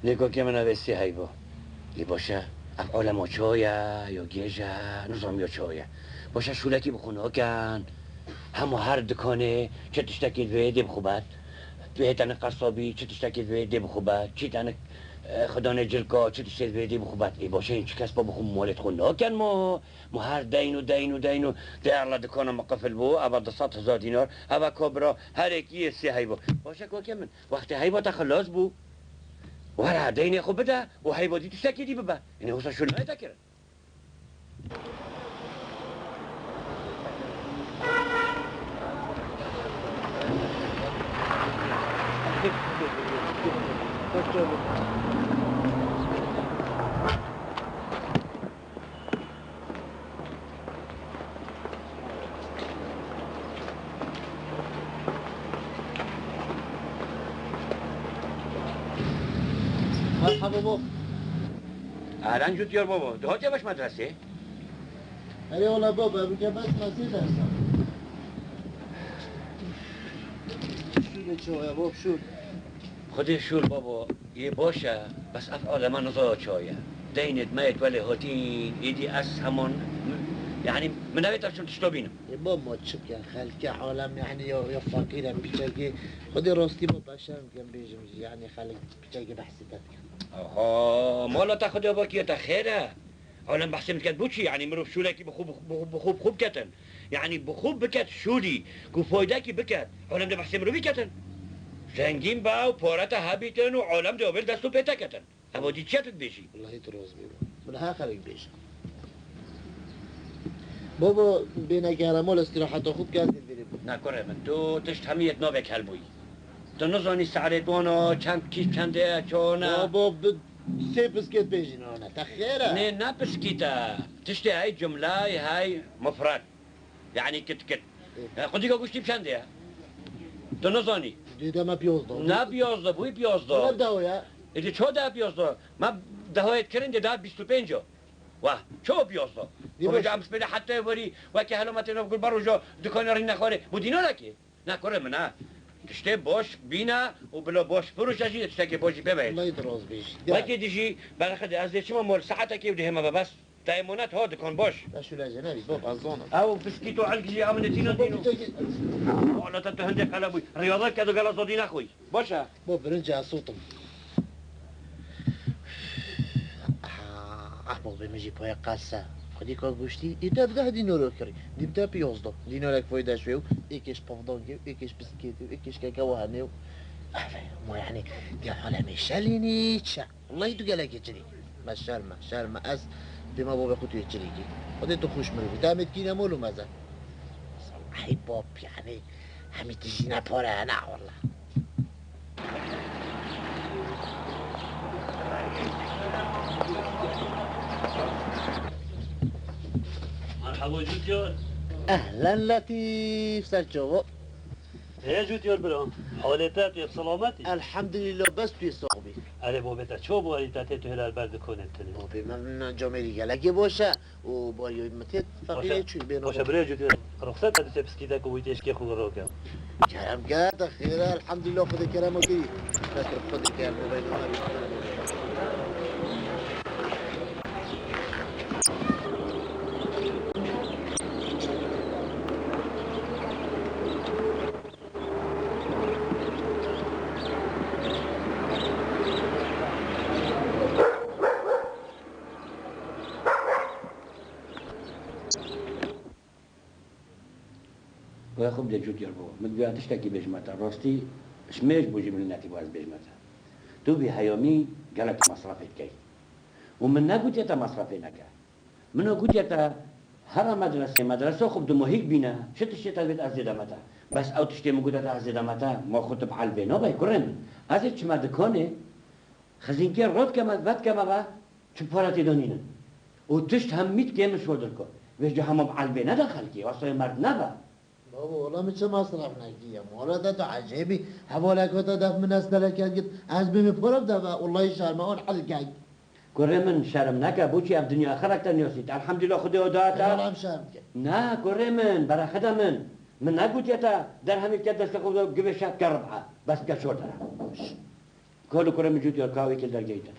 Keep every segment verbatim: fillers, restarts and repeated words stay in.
Lê kokê min, ev ê sê heyva. Lê baş e, ev alema çawa ye, ya gêj e, nizam ya çawa ye. Baş e, şûlekî bi xwe nakin. Hema her dikanê çi tiştekê divê dê bixwe ber. Tu hê tenê qersabî, çi tiştekê divê dê bixwe ber. Çî tenê, e, xidanê cilka, çi tiştê divê dê bixwe ber. Ê baş e, hîn çi kes pa bixwe malê xwe nakin ma. Ma her deyn û deyn û deyn û dê Allah dikana me qifil bû, eva du sed hezar dînar, eva kabira, her êkî yê sê heyva. Baş e, kokê min, wextê heyva te xilas bû, were deynê xwe bide û heyva dî tiştekê dî bibe. Yanî wisa şûl nayê te kirin. Merhaba bab. Ehlen Cûtiyar baba. Dihatiye baş medresê? Erê wala bab, ev ke bes mesê dersa. Şûlê çawa ye bab, şûl? Xwedê şûl baba, yê baş e, bes ev aleme niza çawa ye. Deynêt me yêt welê hatîn, êdî ez heman, yanî min nevêt ev çûn tişta bînim. Ê bab, ma çi bikin, xelke alem, yanî ya, ya feqîr e, piçekê. Xwedê rastî ma beşerm bikin bêjim jî, yanî xelk piçekê behsê te dikin. Aha, mala te Xwedê bakiye te xêr e. Alem behsê min diket bo çi? Yanî mirov şûlekî bi xwe, bi xwe, bi xwe, bi xwe biketin. Yanî bi xwe biket şûlî, ku faydekî biket. Alem dê behsê mirovî ketin. Zengîn be û pare te hebîtin û alem dê avêl dest û pê te ketin. Ev dî çi tu dibêjî? Wellahî tu rast bî. Min her xelk bêje. Baba, bêne gere mal, istiraheta xwe bike, ez ê derê bû. Na kurê min, tu tişt hemiyê di navek helbûyî. Tu nizanî saetê wana çend, kî çendê ye, çawa ne? Baba, bi sê piskêt bêjî nane. Te xêr e? Nê, ne piskît e. Tiştê hey cumley, hey mufred. Yanî kit kit. Ê. E, xwedî ka goştî bi çendê ye? Tu nizanî. Dê de me piyazda. Ne piyazda, bûyî piyazda. Ne deho ye? Ê, dê ço de piyazda? Me dehoyê kirin dê de bîst û pênc o. Wah, ço piyazda? Dê baş. Xwedî em spêne heta verî, wekî helametê nav gul ber roja dikanê rî nexwarê. Bu dînarekê. Na kurê min, na. Tiştê baş bîne û bila baş firoşe jî tiştekê baş jî pê ve. Wellahî tu rast bêjî. Wekî dijî, berxedê ez dê çima mol saetekê û dihê me be bes. Te emanet ha dikan baş. Te şûle jê nebî, bab, ez zanim. Ew piskît û elk jî amine tîna dîno. Bab, tu jî. Wala te tu hindê qele bûyî. Riyazet ke tu gela zodî nexwî. Baş e. Bo birinci ez sotim. Ah, ah, bo bê min jî payê qelse. Xwedî ka goştî, ê te bi deh dînoro kirî. Dîm te piyozdo. Dînorek foyde şwê û êkêş pavdangê û êkêş biskêtê û êkêş keke wahenê û. Ah, mo yanî, dê alemê şelînî çi? Wellahî tu gelekî çirîk. Me şerm e, şerm e. Ez dê me bo bê xwe tu yê çirîkî. Xwedê tu xweş mirov î. Demê dikîne mol û meze. Ey bab, yanî hemî tijîne pare, na wella. Merhaba Cûtiyar. Ehlen Letîf, ser çavo. Heye Cûtiyar bira, halê te tu yê bi selametî? Elhamdulillah, bes tu yê sax bî. Erê bobê te ço bû, erî te tê tu hêla li ber dikonê tenê? Bobê min camêrî gelekê baş e û bariya min tê feqîrê çû bê. Baş e, birê Cûtiyar, ruxset e tu tê piskîtek û wî têşkê xwe rake. Kerem ke, te xêr e, elhamdulillah, Xwedê kerema kirî. Bes Xwedê kerem û beyna me. Wê xwe bide Cûtiyar baba. Min divê tiştekî bêjime te. Rastî, ji mêj bû jî min nehatî bo ez bêjime te. Tu vî heyamî gelek mesrefê dikey. Û min negotiye te mesrefê neke. Min o gotiye te here medresê, medresa xwe bi dumahîk bîne, çi tiştê te divêt ez zêde me te. Bes ew tiştê min gotiye te ez zêde me te, ma xwe tu bi elvê nabey, kurê min. Ez ê çime dikanê, xizînkê radikeme, vedikeme ve, çi para tê de nînin. Û tişt hemî dikê min şodir ku. Vêca hema bi elvê nede xelkê, wesayê merd nebe. Baba, wela min çi mesref nekiriye? Mala te tu ecêbî. Hevaleka te def min estelek kir, ez bê min pora bide ve, wellahî şerm e, wan hel kek. Kurê min, şerm neke, bo çi ev dinya xerek te niyasît? Elhamdulillah, Xwedê o da te. Wela em şerm dikin. Na, kurê min, berexede min. Min negotiye te, derhemî ke destê xwe givê şer ke ribhe. Bes ke şor dere. Kalo kurê min Cûdiyar, kahwekê li dergehê te.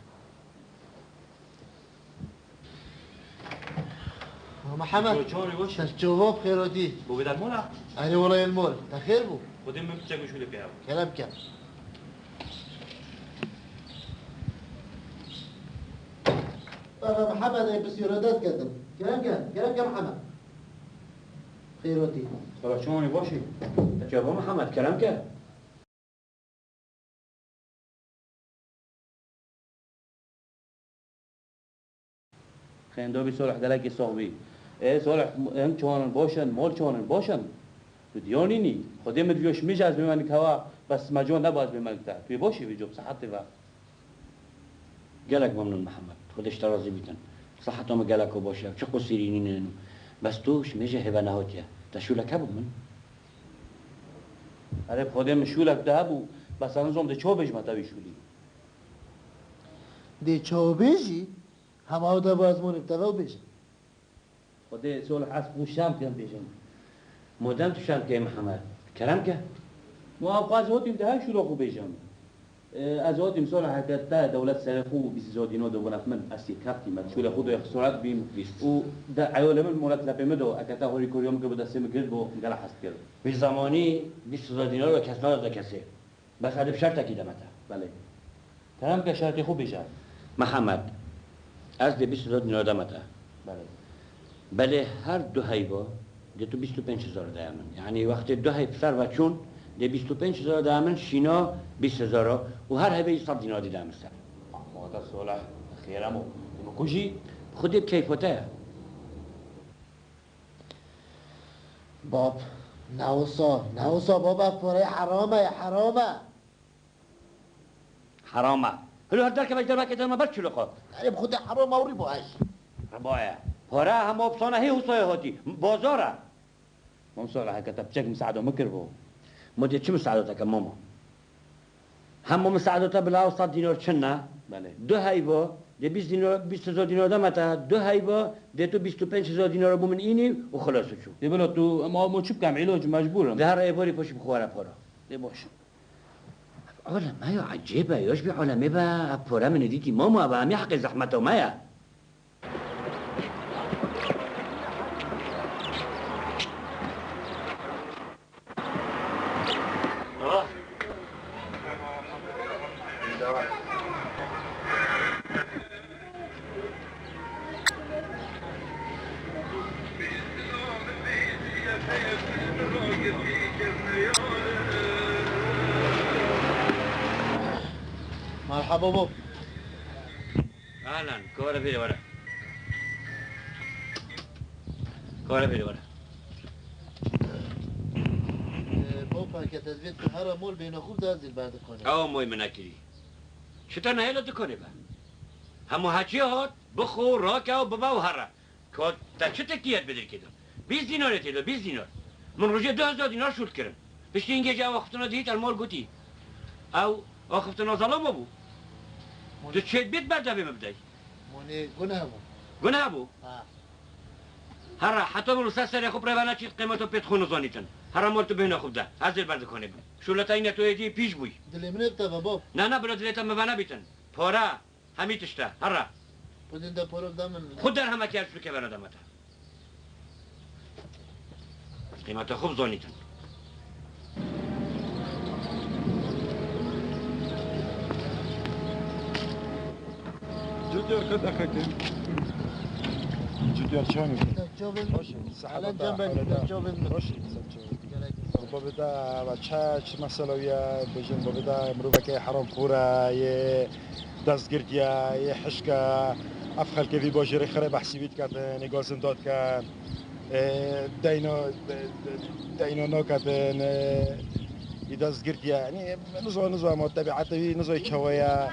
Mihemed, Çawa, çawa, baş? Ser çava bi xêr hatî. Bo vê dermana? Erê wela yê li mol. Te xêr bû? Xwedê min piçek û şûlê pê hev. Kerem ke. Baba Mihemed, ê bi sîreta diketim. Kerem ke, kerem ke Mihemed. Xêr hatî. Xwedê çawa, baş î? Te çawa Mihemed, kerem ke. Xêndo bî Solih, gelekî sox bî. Ê Solih, em çawan in, baş in, mol çawan in, baş in? Tu diyar nînî. Xwedê min diviyo şimî jî ez bêmenik hewa, bes me can neba ez bêmenik te. Tu yê baş î vî cob, sihetê ve. Gelek memnûn Mihemed. Xwedê ji te razî bîtin. Siheta min geleko baş e. Çi qusîrî nînin. Bes tu ji mêjê hêve nehotiye. Te şûlek hebû min? Erê, bi Xwedê min şûlek de hebû. Bes ez nizam dê çawa bêjime te wî şûlî? Dê çawa bêjî? Hema ew de bo ez monê bi te ve û bêjim. Xwedê Solih, ez xwe şerm dikim bêjim. Madem tu şerm dikey Mihemed, kerem ke. Ma ev qas hotîm de her şûla xwe bêjim. E, ez hotîm Solih, heke te dewlet serê xwe û bîst hezar dînar do bo nef min, ez yê keftî me. Şûlê xwe do yê xesaret bîm. Bîst. Û de eyalê min molet lepê min do, eke te horî koriya min kir bi destê min girt bo, gela hez dikir. Vî zemanî bîst hezar dînar ve kes nade kesê. Bes ez ê bi şertekî deme te. Belê. Kerem ke şertê xwe bêje. Mihemed, ez dê bîst hezar dînar deme te. Belê. Belê her du heyva dê tu bîst û pênc hezar daye min. Yanî wextê du heyv ser ve çûn, dê bîst û pênc hezar daye min, şîna bîst hezar a û her heyvê jî sed dînar dî daye min ser. Ama te Solih, xêr e mo. Tu min kujî? Xwedê bi keyfa te ye. Bab, ne wisa, ne wisa bab, ev pare heram e, heram e. Heram e. Hilo her derkeve ji dervekê derme ber çilo xwe. Erê bi Xwedê heram e û rî bo ez. Riba ye. Pare hema opsana hê husayê hatî. Bazar e. Mam Salih, heke te piçek misaedo min kiribû. Ma dê çi misaedo te ke mama? Hema misaedo te bila ew sed dînar çin ne? Belê. Du heyva, dê bîst dînar, bîst hezar dînar deme te, du heyva, dê tu bîst û pênc hezar dînar bo min înî û xilas û çû. Dê bila tu, em, ama çi bikem, îlac mecbûr im. Dê her êvarî paşî bi xwe were para. Dê baş. Ev alem me ya ecêb e, ya ji vî alemê be, ev pare min ê dîtî mama, ev hemî heqê zehmeta me ye. Merhaba bab. Ahlan, kore bêrê were. Kore bêrê were. Ee, bab, heke te divêt hera mol bêhna xwe bide, ez ê li ber dikanê. Ew moy min nekirî. Çi te nehêla dikanê be? Hemû heçî hat, bixwe, rake û bibe û here. Ka te çi tekiyet bi dirkê de? Bîst dînarê tê de, bîst dînar. Min rojê du hezar dînar şûl kirin. Piştî hingê jî ew axiftina dihît, el mal gotî. Ew axiftina zelama bû. Tu çêt bêt berdevê min bidey. Monê guneh bû. Guneh bû? Ha. Herre, heta min ser serê xwe bi rê ve neçît, qîmeta pêt xwe nizanîtin. Herre mal tu bêhna xwe bide. Ez ê li ber dikanê bim. Şûleta îne tu êdî pîş bûyî. Dilê min ê bi te ve, bab. Ne, ne, bila dilê te min venebîtin. Pare. Hemî tişt e, herre. Xwedê de poro bide min. Xwe derhemekî her şûlekê venedeme te. Qîmeta xwe bizanîtin. Cûdiyar, qedexe kir. Cûdiyar, çawa nî? Çavên min. Baş e, seheta te, çavên min. Baş e, ser çavên min. Babê te, va çi, çi mesela ye, bêjin, babê te, mirovekê heramxor e, yê destgirtiye, yê hişk e, ev xelkê vî bajêrê xirê behsî wî diketin, yê gazin dadikin, e, deyna, de-, de-, deyna naketin, e, yê destgirtiye. Yanî, nizam, nizam, ma tebîeta wî nizam çawa ye.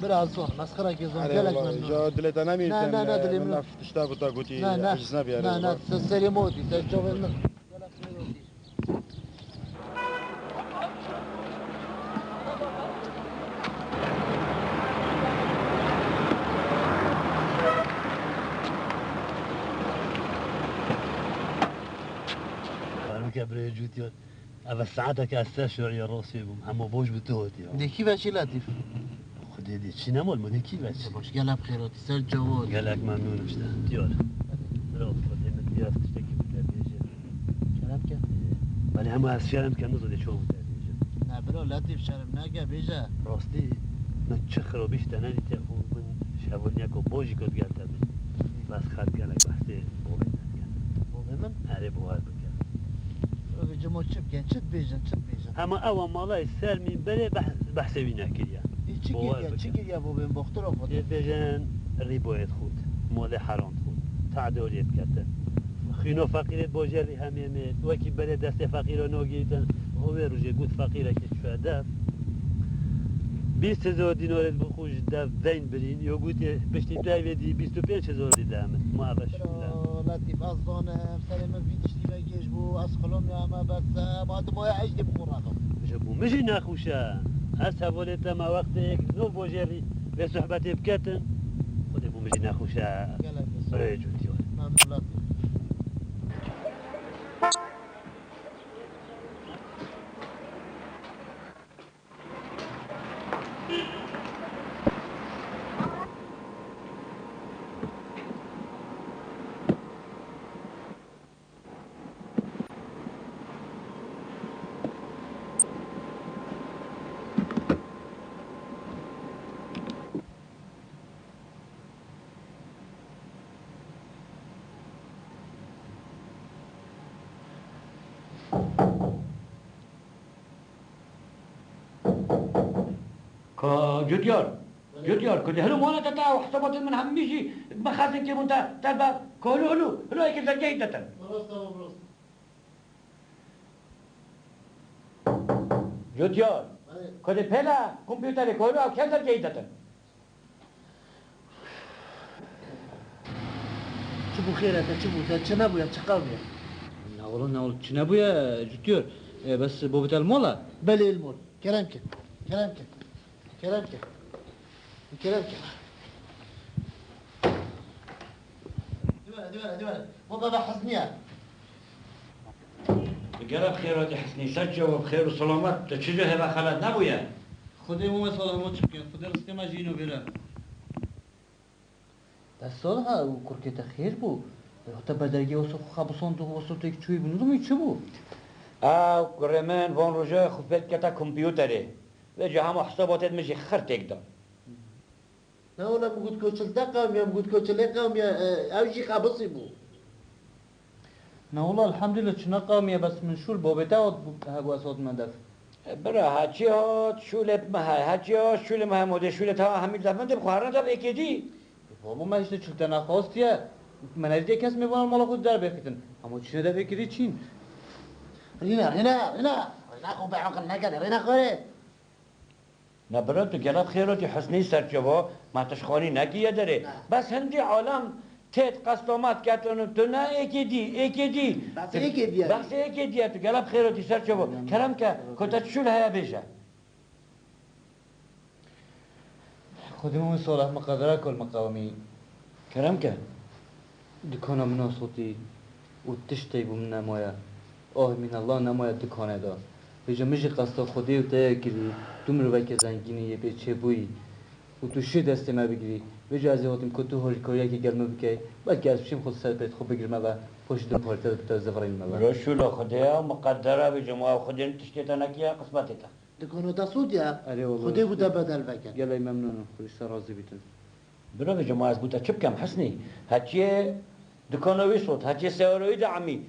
Bira zon, mesxerekê zon, erê gelek wela, memnun. Ja dilê te nemîrtin, ne, ne, ne, dilê min. Tişta ku te gotî, ne, ne, eciz nebî, ne, ne, se-, serê min gotî, ser çavên min. Fermike birê Cûdiyar. Ev saeteke ez ser şoriya rostê bûm. Hema boş bi tu hatiye. Dê kî veçî Letîf? Xwedê dê çi nemol, ma dê kî veç? Baş, gelek xêr hatî ser cewal. Gelek memnûn im ji te. Diyar. Bira, Xwedê min diyar tiştekî bi te bêje. Şerem ke. Belê hema ez şerem dikim, nizo dê çawa bi te bêje. Ne bira, Letîf, şerm neke, bêje. Rastî, min çi xirabî ji te nedîtiye ku min ji hevalniyeka baş jî ku digel te bim. Bes xelk gelek behsê bavê te dikin. Bavê min? Erê, bawer bike. Bavê cimo çi bikin, çi dibêjin, çi dibêjin? Hema ew a malay ser mînberê beh-, behsê wî nekiriye. Ê, çi kiriye, çi kiriye bavê min, baxtira xwe de? Ê, dibêjin rîboyê dixwit, malê heram dixwit, tadoriyê diketin. Xwîna feqîrê bajarî hemêmê, wekî berê destê feqîra nagirîtin. Ho wê rojê got feqîrekî çûye dev. Bîst hezar dînarê bi xwe ji dev veyn birîn. Yo gotê piştî tu hevê dî bîst û pênc hezar dî de min. Ma eve şûle. Bira Letîf, ez zanim, serê min vî tiştî vegêj bû, ez xilom ya me bes, ma tu moya ejdê bi xwe rexim. Ji bo min jî nexweş e. Ez hevalê te me wextê yek nov bajarî vê sohbetê biketin. Xwedê bo min jî nexweş e. Gelek Rê cûtî were. Memnûn Letîf. Ka Cudiyar, Cudiyar, ku dê hilo mala te ta û hesabatên min hemî jî mexazin kiribûn te, te be, ku hilo, hilo, hilo êkê dergehî detin. Rast e, rast. Cudiyar, ku dê pêle kompîuterê, ku hilo ew kê dergehî detin. Çi bû xêr e te, çi bû te, çi nebûye, çi qewmiye? Na wala, na wala, çi nebûye, Cutyor. E, bes bo bitel mola? Belê, il mol. Kerem ke. Kerem ke. Kerem ke. Kerem ke. Divere, divere, divere. Bo bebe hezniye. Bi gerek xêr hatî Hesnî, ser çawa bi xêr û selamet, tu çi ji hêva xelet nebûye? Xwedê wê salamo çi bikin, Xwedê rizqê me jî îno bêre. Te Salih, û kurkê te xêr bû? Te ber dergê wesa xwe xebisand û wesa têk çûyî bû, nizanî çi bû? Ew kurê min van roja xwe fêr dikete kompîuterê. Vêca hema hesabatêt min jî xir têk da. Ne wele, min got ku çil te qewmiye, min got ku çilê qewmiye, e, ew jî xebisî bû. Na wela, elhamdülillah, çi neqewmiye, bes min şûl bobê te hat bû, hebû ez hatime dev. E, bira, heçî hat şûlê me he, heçî hat şûlê me he, modê şûlê te hemî dev min dê bixwarine dev êkê dî. Babo, me işte çil te nexwastiye, me nedîtiye kes mêvanan mala xwe derbêxitin. Hema çîne dev êkê dî çîn. Rîne, rîne, rîne. Rîne xwe beaqil nekene, rîne xwe rê. Na bira, tu gelek xêr hatî Husnî, ser çawa, ma tu ji xanî nekiriye derê. Na. Bes hindî alem têt qestomat ketin û tu ne êkê dî, êkê dî. Bes êkê dî ye. Bes êkê dî ye, tu gelek xêr hatî ser çawa. Kerem ke, ku te çi şûl heye bêje. Xwedê min Salih, min qedera kol min qewimî. Kerem ke. Dikana min a sotî û tiştê bo min nemaye. Ah minallah, nemaye dikanê de. Vêca min jî qesta Xwedê û te ye kirî, tu miroveke zengîn î, yê pê çêbûyî û tu şê destê me bigirî. Vêca ez ê hatim ku tu harîkariyekê gel min bikey. Belkî ez biçim xwe ser pêt xwe bigirime ve, paşî di parî te de bi te zivirînime ve. Bira şûla Xwedê ye, miqedera vêca ma Xwedê tiştê te nekiye qismetê te. Dikano te sot ya. Erê wele. Xwedê bo te bedel veke. Gelek memnûn im, Xwedê ji te razî bîtin. Bira vêca ma ez bo te çi bikem Husnî? Heçiyê dikano wî sot, heçiyê seyara wî de emî.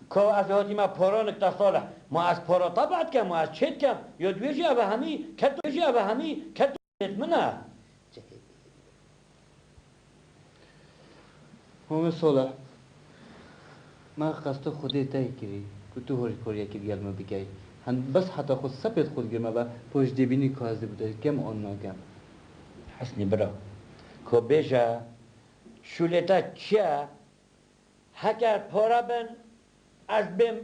Ka ez hatîme para nik te Salih. Ma ez para te bedikem, ma ez çê dikem. Ya di wê jî eve hemî keto, jî eve hemî keto min e. Homê Salih, me qesta Xwedê te kirî ku tu harîkariyekê digel min bikey. Hen bes heta xwe sepêt xwe digirme ve, poj dê bînî ku ez dê bi te kem an nakem. Husnî bira, ku bêje, şûlê te çi ye? Heker pare bin, ez bêm,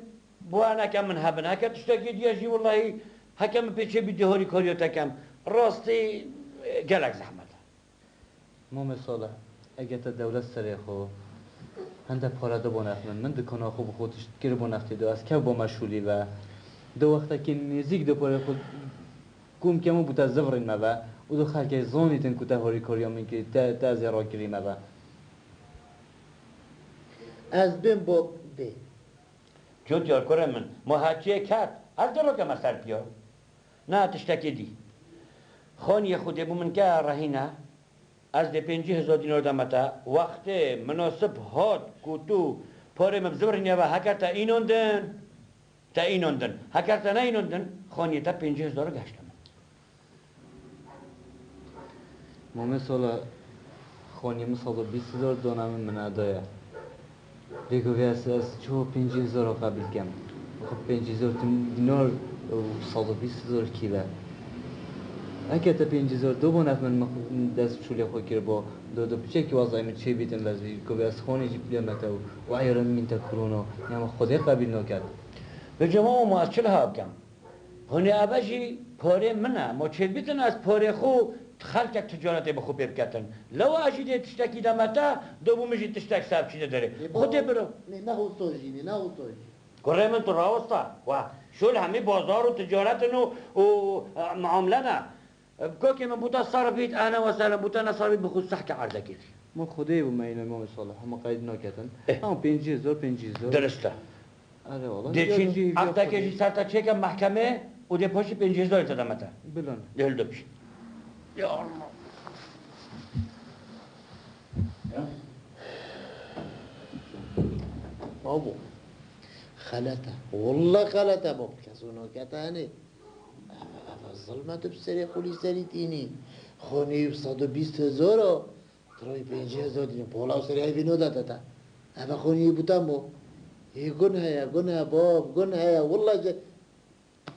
bo eneke min hebin. Heker tiştekî diye jî, wellahî, heke min pê çê bî dê harîkariya te kem. Rastî, e, gelek zehmet e. Mamê Salih, eger te dewlet serê xwe hende pare dibo nef min, min dikana xwe bi xwe tişt kiribû nef tê de, ez kevbûme şûlî ve. Di wextekî nêzîk di porê xwe kom kem û bi te zivirîn me be û di xelkê zonîtin ku te horîkariya min kirî, te, te ez ê rakirî me be. Ez bêm bo bê. Cût yar kurê min, ma her çiyê ket, ez dê rokeme ser piya. Na tiştekê dî. Xaniyê Xwedê bû min ke rehîne, ez dê pêncî hezar dînar deme te. Wextê minasib hat ku tu parê min bi zivirînê ve, heker te înan din, te înan din. Heker te neînan din, xaniyê te pêncî hezar geşte min. Mame Sala, xaniyê min sed û bîst hezar dana min, min edaye. Lê govê ez, ez çawa pêncî hezar a qebîl kem? Xwe pêncî hezar tim-, dînar û sed û bîst hezar kîle. Eke te pêncî hezar do bo nef min, min xwe, dest çûlê xwe kiribo, do, do piçekî wazayê min çêbîtin, ez vî govê ez xanê jî bideme te û, û eyara min te kurûno, ya min Xwedê qebîl naket. Vê cema ma ez çi liha bikem? Hûnê eve jî parê min e. Ma çêdibîtin ez parê xwe xelkek ticaretê bi xwe pê biketin. Lewa ez jî dê tiştekî deme te, do bû min jî tiştek ser biçîne derê. Ê, Xwedê biro. Nê, ne hûso jî, nê, ne hûso jî. Kurê min tu rawesta. Wa, şol hemî bazar û ticaret in û, û, e, muamele ne. E, kokê min bû te sarf bît, ehlen we sehlen, bû te ne sarf bît, bi xwe sehke erdekê dî. Min Xwedê bû me îne Mamê Salih, hema qeyd naketin. Eh. Ama pêncî hezar, pêncî hezar. Dirist e. Erê wala, Dê ya çîn jî hevya efteke Xwedê. Jî ser te çêke mehkemê û dê paşî pêncî hezarê te deme te. Bilan. Dê hilde bişî. Ya Allah. Ya. Babo. Xelete. Wallah xelete bab. Kes wina kete henê. Eve, eve zilme tu bi serê xulî serî tînî. Xonî bi sed û bîst hezar a. Tirayî pêncî hezar dînar pola û serê heyvî noda te te. Eve xonî yê bûten bo. Yê gun heye, gun heye, bab, gun heye. Willa ce-,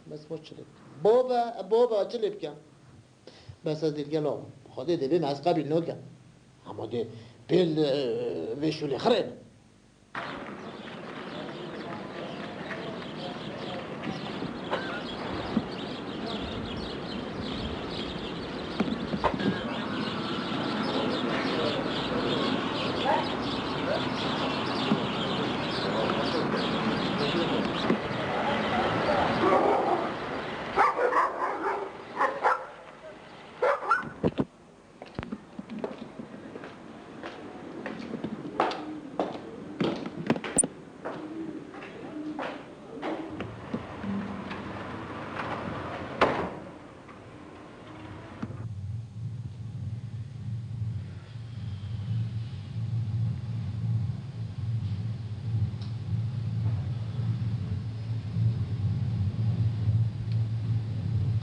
bes xwe çi lê bikim? Bab e, bab e, çi lê bikim? Bes ez dê gelo. Xwedê dê bêm ez qebîl nokem. Hema dê pêl, e, vê şûlê xirê min.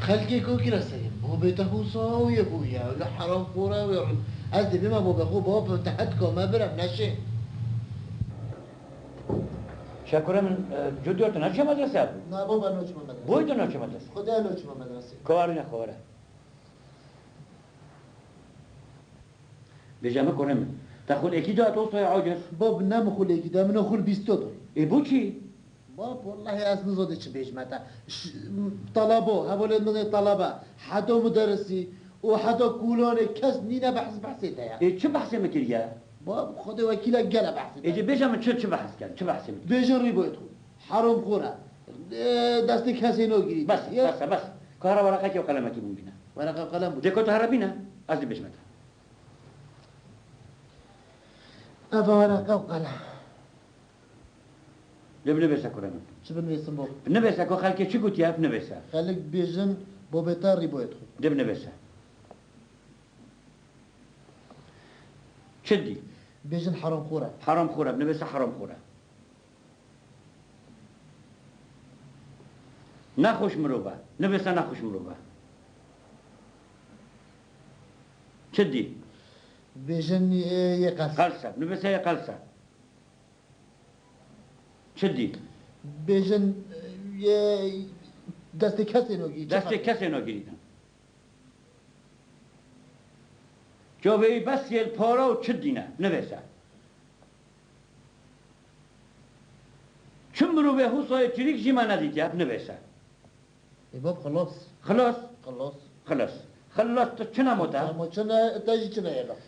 Xelkê kokî re serê. Bobê te hûsa wê bûye, wele heramxore wê rin. Ez dê bême bobê xwe, bab te hetka me birem neşê. Şekure min, e, cûdiyar tu naçe medrese? Na baba, naçime medrese. Boy tu naçe medrese? Xwedê naçime medrese. Kawarîne xwe were. Bêje min kurê min. Te xul êkî da, to soya aciz? Bab, ne min xul êkî da, min o xul bîsto da. Ê bo çî? Bab, wallahî ez nizo de çi bêjime te. Ş-, talabo, hevalê min ê talaba, heta muderisî û heta kûlanê kes nîne behs behsê te ye. Ê çi behsê min kiriye? Bab, Xwedê wekîle gele behsê te. Ê bêje min çi, çi behs ken, çi behsê min? Bêjin rîboyê xwe. Heramxor e. Ê, destê kesê nagirî. Bes, bes, bes. Ka here wereqekê û qelemekî bûn bîne. Wereqe û qelem bû. Cê ku tu here bîne, ez dê bêjime te. Eva wereqe û qelem. Lê binivêse kurê min. Çi binivêsim bo? Binivêse ku xelkê çi gotiye, binivêse. Xelk bêjin bobê te rîboyê xwe. Dê binivêse. Çi dî? Bêjin heramxor e. Heramxor e, binivêse heramxor e. Nexweş mirov e. Nivêse nexweş mirov e. Çi dî? Bêjin, e, yê qels. Qels e. Nivêse yê qels e. Çi dî? Bêjin, e, yê destê kesê nagirî. Destê kesê nagirî. Çavê wî bes yê li para û çi dîne, nivêse. Çi mirovê hûsayê çirîk jî me nedîtiye, nivêse. Ê bab, xilas. Xilas? Xilas. Xilas. Xilas tu çi nemo te? Ama çi ne, te jî çi neyê bab.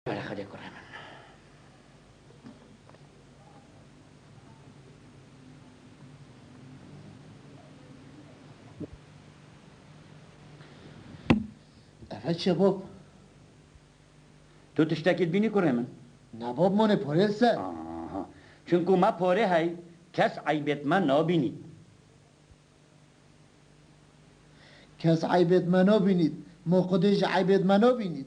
Bere Xwedê kurê min. Ev çi bab? Tu tiştekî dibînî kurê min? Ne bab, mane parê li ser. Aha. Çunku me parê hey, kes eybêt me nabînît. Kes eybêt me nabînît, ma Xwedê jî eybêt me nabînît.